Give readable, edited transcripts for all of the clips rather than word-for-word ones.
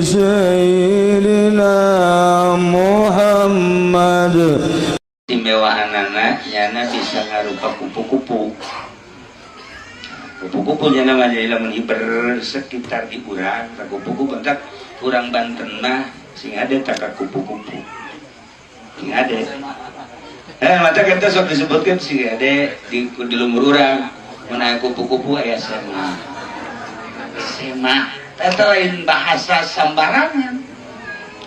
سيدنا محمد. Istimewaanana nyana bisa ngarupa kupu-kupu. Kupu-kupu nyana mah jadi lamun hiber sekitar di urang, kupu-kupu bentak urang Banten mah sing ada tak kupu-kupu. Sing ada. Mata kita sok disebutkan sing ada di lumur urang mun aya kupu-kupu aya sema. Sema eta lain bahasa sambarangan.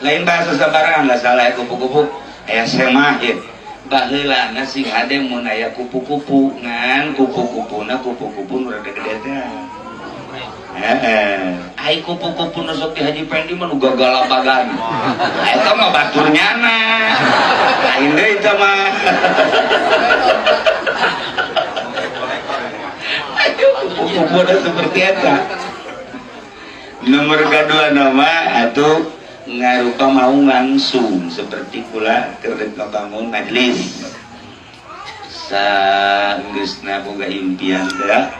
Lain bahasa sambarangan lah salah kupu-kupu aya sema ieu. Baheulana sing hade mun aya kupu-kupu ngan kupu-kupuna kupu-kupu nu rada gede teh. Heeh. Ai kupu-kupu nu sok di Haji Pendi mah nu gagalabagan. Eta mah batur nyana. Lain deui eta mah. Kupu-kupu da seperti eta. Nomor kedua nama atuh ngarupa mau langsung seperti kula keur ngabangun majelis. Saenggeusna boga impian teh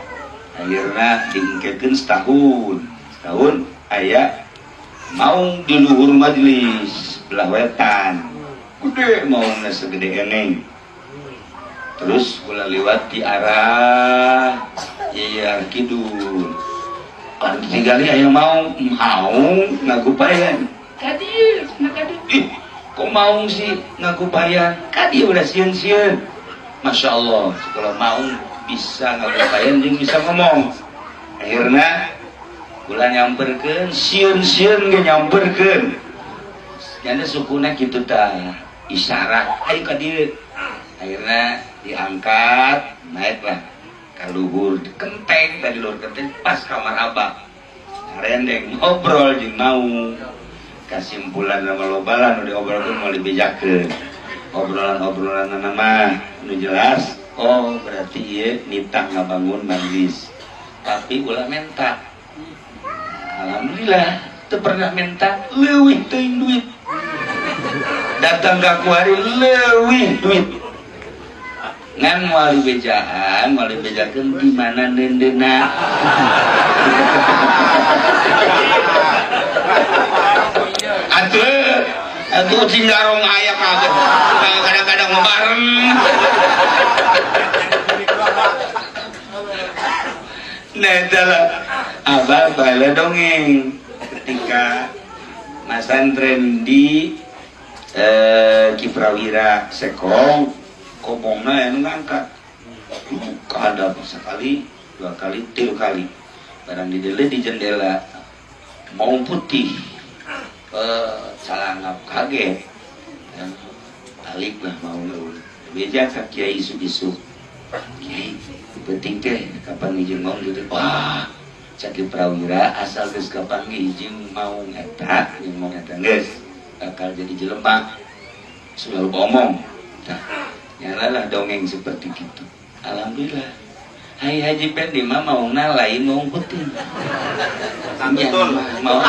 akhirna diengkekeun setahun. Setahun aya maung di luhur majelis belah wetan. Gede maungna segede eneng. Terus kula liwat di arah Yayar Kidul. Kan tinggali aya maung, maung ngagupayan. Kadieu, kadieu. Ih, kok maung sih ngagupayan? Kadieu udah sieun-sieun. Masya Allah, kalau maung bisa ngagupayan jeung bisa ngomong. Akhirna kula nyamperkeun, sieun-sieun ge nyamperkeun. Nyana sukuna kitu tah, isyarat, ayo kadieu. Akhirna diangkat, naiklah ka luhur kenteng, tadi luhur kenteng pas kamar abah. Rendeng ngobrol jeung maung. Kesimpulan nama lobalan udah diobrolkeun mau dibejakeun. Obrolan-obrolan nama nu jelas, oh berarti ieu nitah ngabangun majelis. Tapi ulah menta. Alhamdulillah teu pernah menta leuwih teuing duit. Datang ka kuari leuwih duit. Ngan moal dibejaan, moal dibejakeun di mana neundeuna. Atuh, atuh ucing garong aya kabeh. Kadang-kadang mah bareng. Nah, eta lah abah baheula dongeng ketika masantren di Kiprawira Sekong, kobongna anu ngangkat. Kada sekali, dua kali, tilu kali. Barang didele di jendela mau putih. Calangap kaget. Balik lah mau beja ka kiai isuk-isuk. Kiai, penting teh kapan ngijin mau gitu. Wah, cak Prawira asal geus kapan ngijin mau eta, jeung mau eta geus bakal jadi jelema. Selalu omong. Nah, nyalalah dongeng seperti gitu. Alhamdulillah. Hai Haji Pendi mah maungna lain maung putih. Betul. Mau.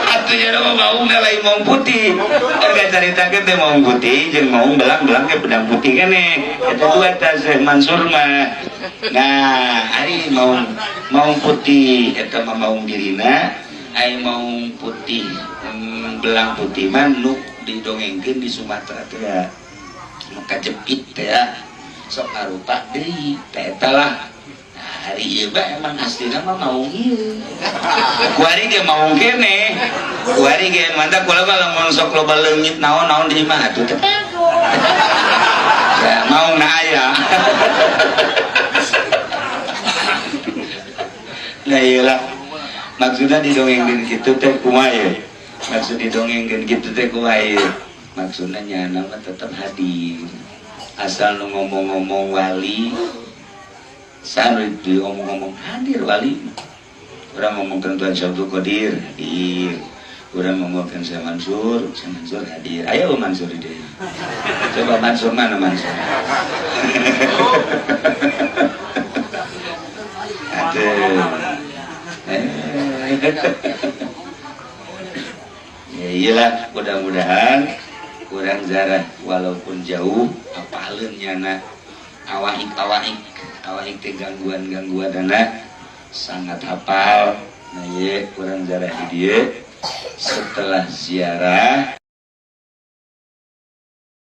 Atuh nya mah maungna lain maung putih. Kan caritakeun teh maung putih jeung maung belang-belang ke pedang putih keneh. Eta dua tah Syekh Mansur mah. Nah, ari maung maung putih eta mah maung dirina, ai maung putih belang putih mah nu didongengkeun di Sumatera teh ya. Nu kajepit teh ya. Sok ngarupa deui teh eta lah. Nah, hari ieu mah emang aslina mah maung ieu. Kuari ge maung keneh. Kuari ge mantap kula mah lamun sok loba leungit naon-naon di imah atuh teh. Ya maungna aya. Nah iyalah. Maksudna didongengkeun kitu teh kumaha ye? Maksud didongengkeun kitu teh kumaha ye? Maksudna nyana mah tetep hadir. Asal nu ngomong-ngomong wali, sanu diomong-ngomong hadir wali. Urang ngomongkeun Tuan Syekh Abdul Qadir hadir. Urang ngomongkeun Syekh Mansur, Syekh Mansur hadir. Ayo Mansur di dieu. Coba Mansur mana Mansur? Aduh. Ya iyalah, mudah-mudahan kurang zarah walaupun jauh apaleun nyana awaik-awaik awaik teh gangguan-gangguan anak Sangat hafal. Nah, ye, kurang ziarah di dieu. Setelah ziarah